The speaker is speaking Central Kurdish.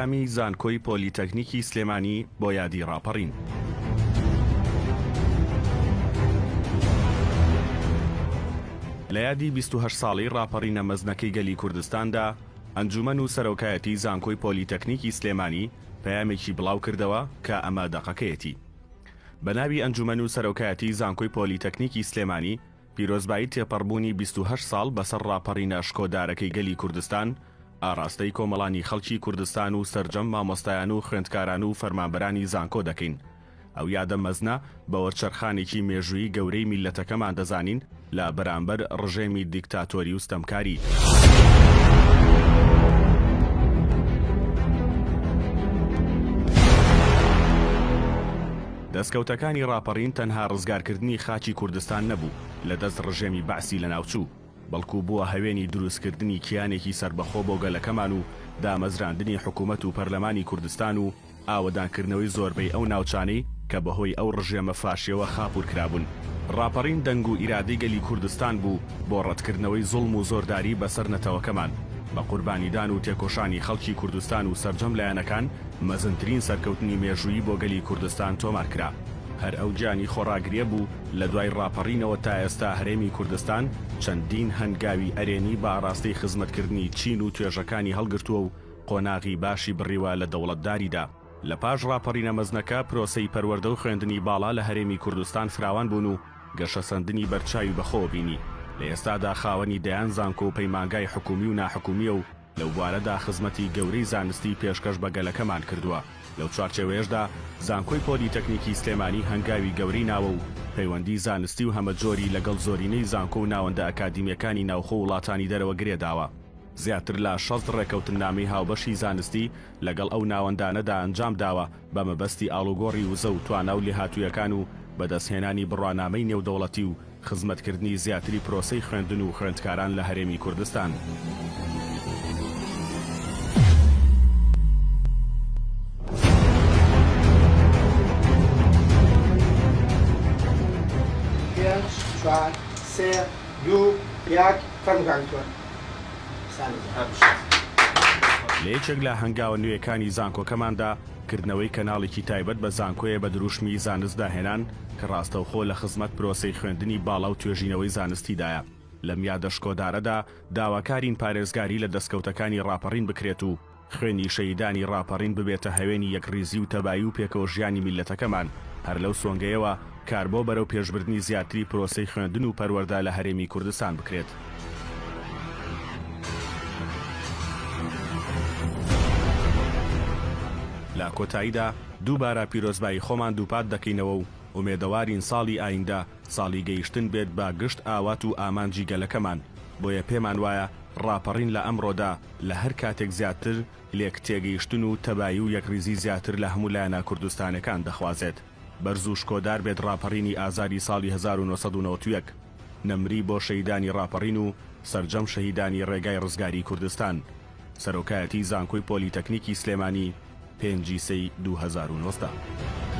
پەیامی زانکۆی پۆلیتەکنیکی سلێمانی بۆ یادی ڕاپەڕین. لە یادی 28 ساڵەی ڕاپەڕینە مەزنەکەی گەلی کوردستاندا، ئەنجومەن و سەرۆکایەتی زانکۆی پۆلیتەکنیکی سلێمانی پەیامێکی بڵاوکردەوە کە ئەمە دەقەکەیەتی. بە ناوی ئەنجومەن و سەرۆکایەتی زانکۆی پۆلیتەکنیکی سلێمانی پیرۆزبایی تێپەڕبوونی 28 ساڵ بەسەر ڕاپەڕینە شکۆدارەکەی گەلی کوردستان ئاڕاستەی کۆمەڵانی خەڵکی کوردستان و سەرجەم مامۆستایان و خوێندکاران و فەرمانبەرانی زانکۆ دەکەین. ئەو یادە مەزنە بە وەرچەرخانێکی مێژوویی گەورەی میللەتەکەمان دەزانین لە بەرامبەر ڕژێمی دیکتاتۆری و ستەمکاری. دەستکەوتەکانی ڕاپەڕین تەنها ڕزگارکردنی خاکی کوردستان نەبوو لە دەست ڕژێمی بەعسی لەناوچوو، بەڵکو بووە هەوێنی دروستکردنی کیانێکی سەربەخۆ بۆ گەلەکەمان و دامەزراندنی حکومەت و پەرلەمانی کوردستان و ئاوەدانکردنەوەی زۆربەی ئەو ناوچانەی کە بەهۆی ئەو ڕژێمە فاشیەوە خاپوور کرابوون. ڕاپەڕین دەنگ و ئیرادەی گەلی کوردستان بوو بۆ ڕەتکردنەوەی زوڵم و زۆرداری بەسەر نەتەوەکەمان. بە قوربانیدان و تێکۆشانی خەڵکی کوردستان و سەرجەم لایەنەکان مەزنترین سەرکەوتنی مێژوویی بۆ گەلی کوردستان تۆمار کرا. هەر ئەو گیانی خۆڕاگریە بوو لە دوای ڕاپەڕینەوە تا ئێستا هەرێمی کوردستان چەندین هەنگاوی ئەرێنی بە ئاڕاستەی خزمەتکردنی چین و توێژەکانی هەڵگرتووە و قۆناغی باشی بڕیوە لە دەوڵەتداریدا. لە پاش ڕاپەڕینە مەزنەکە پرۆسەی پەروەردە و خوێندنی باڵا لە هەرێمی کوردستان فراوان بوون و گەشەسەندنی بەرچاوی بەخۆوە بینی. لە ئێستادا خاوەنی دەیان زانکۆ و پەیمانگای حکوومی و ناحکوومییە و لەو بوارەدا خزمەتی گەورەی زانستی پێشکەش بە گەلەکەمان کردووە. لەو چوارچێوەیەشدا زانکۆی پۆلیتەکنیکی سلێمانی هەنگاوی گەورەی ناوە و پەیوەندی زانستی و هەمەجۆری لەگەڵ زۆرینەی زانکۆ و ناوەندە ئەکادیمییەکانی ناوخۆ و وڵاتانی دەرەوە گرێ داوە. زیاتر لە 60 ڕێکەوتننامەی هاوبەشی زانستی لەگەڵ ئەو ناوەندانەدا ئەنجام داوە بە مەبەستی ئاڵوگۆڕی وزە و توانا و لێهاتوویەکان و بەدەستهێنانی بڕوانامەی نێودەوڵەتی و خزمەتکردنی زیاتری پرۆسەی خوێندن و خوێندکاران لە هەرێمی کوردستان. پێنج، چوار، سێ، دوو، یەک، فەرموو کاک دکتۆر. لە یەکێک لە هەنگاوە نوێیەکانی زانکۆکەماندا، کردنەوەی کەناڵێکی تایبەت بە زانکۆیە بە دروشمی زانست داهێنان کە ڕاستەوخۆ لە خزمەت پرۆسەی خوێندنی باڵا و توێژینەوەی زانستیدایە. لەم یادە شکۆدارەدا داواکارین پارێزگاری لە دەستکەوتەکانی ڕاپەڕین بکرێت و خوێنی شەهیدانی ڕاپەڕین ببێتە هەوێنی یەکڕیزی و تەبایی و پێکەوەژیانی میللەتەکەمان، هەر لەو سۆنگەیەوە کار بۆ بەرەو پێشبردنی زیاتری پرۆسەی خوێندن و پەروەردە لە هەرێمی کوردستان بکرێت. لە کۆتاییدا دووبارە پیرۆزبایی خۆمان دووپات دەکەینەوە و ئومێدەوارین ساڵی ئایندە ساڵی گەیشتن بێت بە گشت ئاوات و ئامانجی گەلەکەمان، بۆیە پێمان وایە ڕاپەڕین لە ئەمڕۆدا لە هەر کاتێک زیاتر لێک تێگەیشتن و تەبایی و یەکڕیزی زیاتر لە هەموو لایەنە کوردستانەکان دەخوازێت. بەرز و شکۆدار بێت ڕاپەڕینی ئازاری ساڵی 1991. نەمری بۆ شەهیدانی ڕاپەڕین و سەرجەم شەهیدانی ڕێگای ڕزگاری کوردستان. سەرۆکایەتی زانکۆی پۆلیتەکنیکی سلێمانی، پێنج ی سێی 2019.